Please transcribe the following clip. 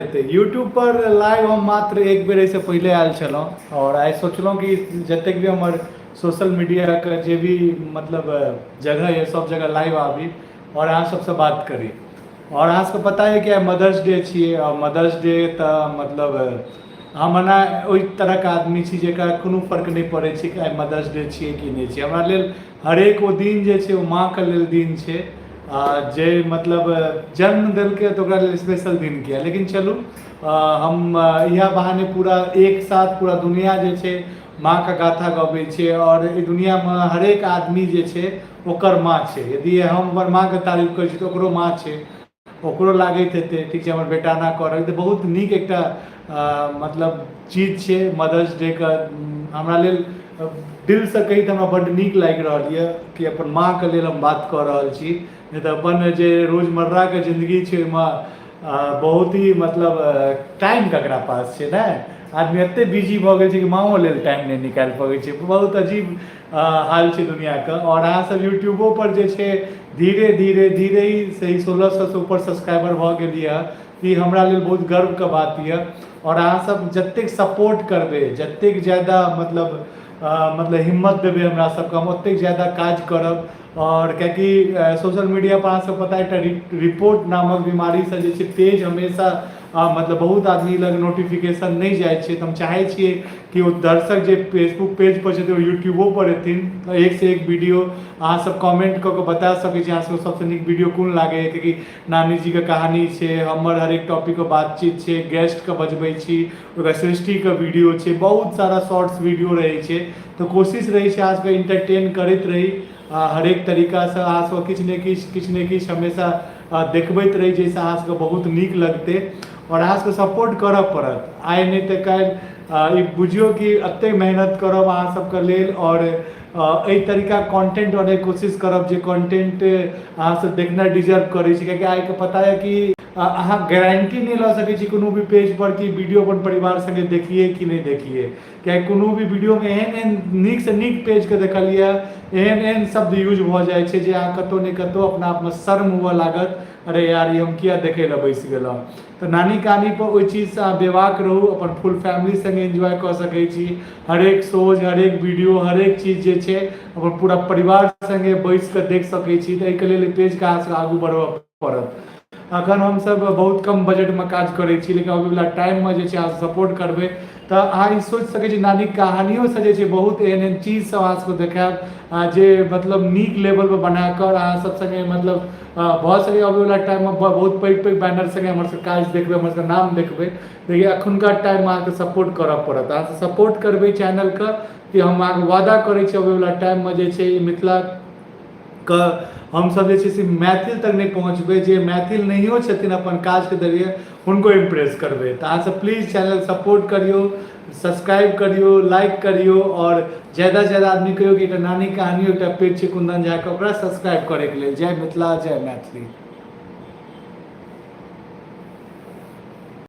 हेतै। यूट्यूब पर लाइव हम मात्र एक बेर एहिसँ पहिले आयल छलहुँ आओर आइ सोचलहुँ कि जतेक भी हमर सोशल मीडियाके जे भी मतलब जगह यऽ, सब जगह लाइव आबी आओर अहाँ सबसँ बात करी। आओर अहाँ सबके पता यऽ कि आइ मदर्स डे छियै आओर मदर्स डे तऽ मतलब हम एना ओहि तरहके आदमी छी जेकरा कोनो फर्क नहि पड़ै छै कि आइ मदर्स डे छियै कि नहि छियै। हमरा लेल हरेक ओ दिन जे छै, ओ माँके लेल दिन छै आ जे मतलब जन्म देलकै, तऽ ओकरा लेल स्पेशल दिन किया। लेकिन चलू, हम इएह बहाने पूरा एक साथ पूरा दुनिया जे छै माँके गाथा गबै छै आओर एहि दुनियामे हरेक आदमी जे छै, ओकर माँ छै। यदि हम हमर माँके तारीफ करै छी, तऽ ओकरो माँ छै, ओकरो लागैत हेतै, ठीक छै, हमर बेटा एना करत। तऽ बहुत नीक एकटा मतलब चीज छै मदर्स डे के। हमरा लेल दिलसँ कही तऽ हमरा बड्ड नीक लागि रहल यऽ कि अपन माँके लेल हम बात कऽ रहल छी। नहि तऽ अपन जे रोजमर्राके जिन्दगी छै, ओहिमे बहुत ही मतलब टाइम ककरा पास छै? ने आदमी एते बिजी भऽ गेल छै कि माँओ लेल टाइम नहि निकालि पबै छै। बहुत अजीब हाल छै दुनिआँके। आओर अहाँसभ यूट्यूबो पर जे छै धीरे धीरे धीरे ही सही 1600सँ ऊपर सब्सक्राइबर भऽ गेल यऽ। ई हमरा लेल बहुत गर्वके बात यऽ। आओर अहाँसभ जतेक सपोर्ट करबै, जतेक ज्यादा मतलब हिम्मत देबै हमरा सबके, हम ओतेक ज्यादा काज करब। आओर कियाकि सोशल मीडिया पर अहाँ सब पता एकटा रिपोर्ट नामक बीमारीसँ जे छै पेज हमेशा मतलब बहुत आदमी लग नोटिफिकेशन नहि जाइ छै। तऽ हम चाहै छियै कि ओ दर्शक जे फेसबुक पेज पर छथिन, ओ यूट्यूबो पर एथिन। एक से एक वीडियो अहाँ सब कमेंट कऽ कऽ बता सकै छी, अहाँ सबके सबसँ नीक वीडियो कोन लागैए। कियाकि नानी जीके कहानी छै, हमर हरेक टॉपिकके बातचीत छै, गेस्टके बजबै छी, ओकर सृष्टिके वीडियो छै, बहुत सारा शॉर्ट्स वीडियो रहै छै। तऽ कोशिश रहै छै अहाँ सबके इंटरटेन करैत रही आ हरेक तरीकासँ अहाँ सबके किछु ने किछु, किछु ने किछु हमेशा देखबैत रही, जाहिसँ अहाँ सबके बहुत नीक लगतै। आओर अहाँ सबके सपोर्ट करऽ पड़त। आइ नहि तऽ काल्हि ई बुझियौ कि एतेक मेहनत करब अहाँ सबके लेल आओर एहि तरीका कंटेंट अनैके कोशिश करब जे कंटेंट अहाँ सब देखनाइ डिजर्व करै छै। कियाकि आइके पता यऽ कि अहाँ गारंटी नहि लऽ सकै छी कोनो भी पेज पर कि वीडियो अपन परिवार संगे देखिए कि नहि देखिए। कियाकि कोनो भी वीडियोमे एहन एहन नीकसँ नीक पेजके देखलियै, एहन एहन शब्द यूज भऽ जाइ छै जे अहाँ कतहु ने कतहु अपना आपमे शर्म हुअ लागत, अरे यार, ई हम किया देखै लए बैस गेलहुँ। तऽ नानी कहानी पर ओहि चीजसँ अहाँ बेबाक रहू, अपन फुल फैमिली संगे एन्जॉय कऽ सकै छी। हरेक शोज, हरेक वीडियो, हरेक चीज जे छै, अपन पूरा परिवार संगे बैस कऽ देख सकै छी। तऽ एहिके लेल पेजके अहाँ सबके आगू बढ़बऽ पड़त। अखन हमसभ बहुत कम बजटमे काज करै छी, लेकिन अबैवला टाइममे जे छै अहाँ सपोर्ट करबै तऽ अहाँ ई सोचि सकै छी, नानी कहानियोसँ जे छै बहुत एहन एहन चीज सब अहाँ सबके देखायब जे मतलब नीक लेवलपर बनाकऽ अहाँ सब सङ्गे मतलब भऽ सकैए अबैवला टाइममे बहुत पैघ पैघ बैनर सङ्गे हमर सबके काज देखबै, हमर सबके नाम देखबै। लेकिन एखुनका टाइममे अहाँके सपोर्ट करऽ पड़त। अहाँ सब सपोर्ट करबै चैनलके कि हम अहाँके वादा करै छी, अबैवला टाइममे जे छै ई मिथिला के हमसभ जे छै से मैथिल तक नहि पहुँचबै, जे मैथिल नहियो छथिन अपन काजके जरिए हुनको इम्प्रेस करबै। तऽ अहाँसभ प्लीज चैनल सपोर्ट करियौ, सब्सक्राइब करियौ, लाइक करियौ आओर ज्यादासँ ज्यादा आदमी कहियौ कि एकटा नानी कहानी एकटा पेज छै कुन्दन झाके, ओकरा सब्सक्राइब करैके लेल। जय मिथिला, जय मैथिली।